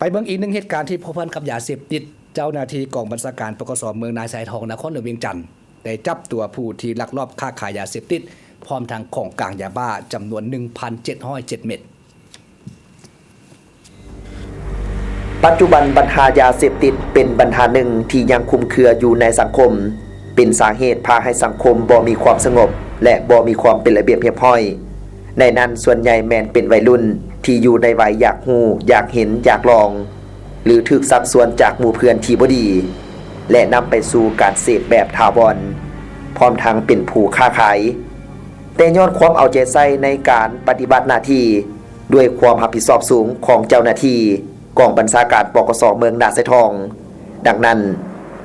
ໄປເບິ່ງອີກໜຶ່ງເຫດການທີ່ພົວພັນກັບຢາເສບຕິດ. ເຈົ້າໜ້າທີ່ກອງບັນຊາການ ປກສ ເມືອງນາຊາຍທອງ ນະຄອນຫຼວງວຽງຈັນ ໄດ້ຈັບຕົວຜູ້ທີ່ລັກລອບຄ້າຂາຍຢາເສບຕິດ ພ້ອມທັງຂອງກາງຢາບ້າຈຳນວນ ໜຶ່ງພັນເຈັດຮ້ອຍເຈັດເມັດ. ປັດຈຸບັນບັນຫາຢາເສບຕິດເປັນບັນຫາໜຶ່ງທີ່ຍັງຄຸມເຄືອຢູ່ໃນສັງຄົມ, ເປັນສາເຫດພາໃຫ້ສັງຄົມບໍ່ມີຄວາມສະຫງົບ ແລະ ບໍ່ມີຄວາມເປັນລະບຽບຮຽບຮ້ອຍ. ໃນນັ້ນສ່ວນໃຫຍ່ແມ່ນເປັນໄວລຸ້ນທີ່ຢູ່ໃນໄວຢາກຮູ້, ຢາກເຫັນ, ຢາກລອງ ຫຼື ຖືກຊັກຊວນຈາກໝູ່ເພື່ອນທີ່ບໍ່ດີ ແລະ ນຳໄປສູ່ການເສບແບບຖາວອນ, ພ້ອມທັງເປັນຜູ້ຄ້າຂາຍ. ແຕ່ຍ້ອນຄວາມເອົາໃຈໃສ່ໃນການປະຕິບັດໜ້າທີ່ ດ້ວຍຄວາມຮັບຜິດຊອບສູງຂອງເຈົ້າໜ້າທີ່ກອງບັນຊາການ ປກສ ເມືອງນາຊາຍທອງ. ດັ່ງນັ້ນ,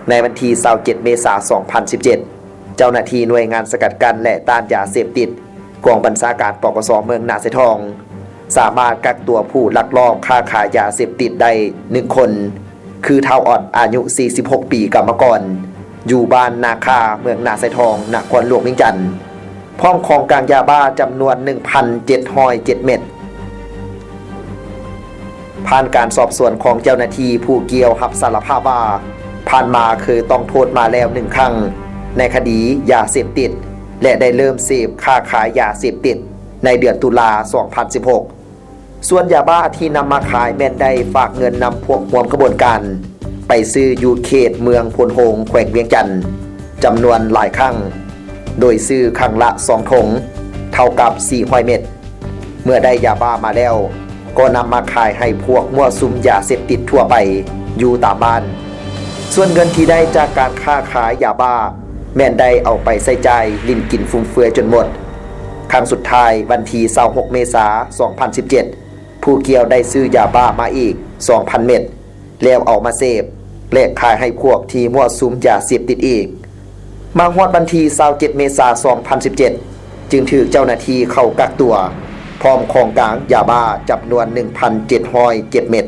ໃນວັນທີຊາວເຈັດ ເມສາ ສອງພັນສິບເຈັດ ເຈົ້າໜ້າທີ່ໜ່ວຍງານສະກັດກັ້ນ ແລະ ຕ້ານຢາເສບຕິດ ກອງບັນຊາການ ປກສ ເມືອງນາຊາຍທອງ ສາມາດກັກຕົວຜູ້ລັກລອບຄ້າຂາຍຢາເສບຕິດໄດ້ໜຶ່ງຄົນ, ຄືທ້າວອອດ ອາຍຸສີ່ສິບຫົກປີ ກຳມະກອນ ຢູ່ບ້ານນາຄາ ເມືອງນາຊາຍທອງ ນະຄອນຫຼວງວຽງຈັນ ພ້ອມຂອງກາງຢາບ້າຈຳນວນ ໜຶ່ງພັນເຈັດຮ້ອຍເຈັດເມັດ. ຜ່ານການສອບສວນຂອງເຈົ້າໜ້າທີ່, ຜູ້ກ່ຽວຮັບສາລະພາບວ່າ ຜ່ານມາເຄີຍຕ້ອງໂທດມາແລ້ວໜຶ່ງຄັ້ງ ໃນຄະດີຢາເສບຕິດ ແລະ ໄດ້ເລີ່ມເສບຄ້າຂາຍຢາເສບຕິດໃນເດືອນຕຸລາ ສອງພັນສິບຫົກ. ສ່ວນຢາບ້າທີ່ນຳມາຂາຍແມ່ນໄດ້ຝາກເງິນນຳພວກຮ່ວມຂະບວນການ ໄປຊື້ຢູ່ເຂດເມືອງໂພນໂຮງ ແຂວງວຽງຈັນ ຈຳນວນຫຼາຍຄັ້ງ, ໂດຍຊື້ຄັ້ງລະສອງຖົງ ເທົ່າກັບສີ່ຮ້ອຍເມັດ. ເມື່ອໄດ້ຢາບ້າມາແລ້ວ, ກໍນຳມາຂາຍໃຫ້ພວກມົ້ວສຸມຢາເສບຕິດທົ່ວໄປຢູ່ຕາມບ້ານ. ສ່ວນເງິນທີ່ໄດ້ຈາກການຄ້າຂາຍຢາບ້າ ແມ່ນໄດ້ເອົາໄປໃຊ້ຈ່າຍຫຼິ້ນກິນຟຸມເຟືອຍຈົນໝົດ. ຄັ້ງສຸດທ້າຍ ວັນທີຊາວຫົກ ເມສາ ສອງພັນສິບເຈັດ ຜູ້ກ່ຽວໄດ້ຊື້ຢາບ້າມາອີກສອງພັນເມັດ ແລ້ວເອົາມາເສບ ແລະ ຂາຍໃຫ້ພວກທີ່ມົ້ວສຸມຢາເສບຕິດອີກ. ມາຮອດວັນທີຊາວເຈັດ ເມສາ ສອງພັນສິບເຈັດ ຈຶ່ງຖືກເຈົ້າໜ້າທີ່ເຂົ້າກັກຕົວ ພ້ອມຂອງກາງຢາບ້າຈຳນວນ ໜຶ່ງພັນເຈັດຮ້ອຍເຈັດເມັດ.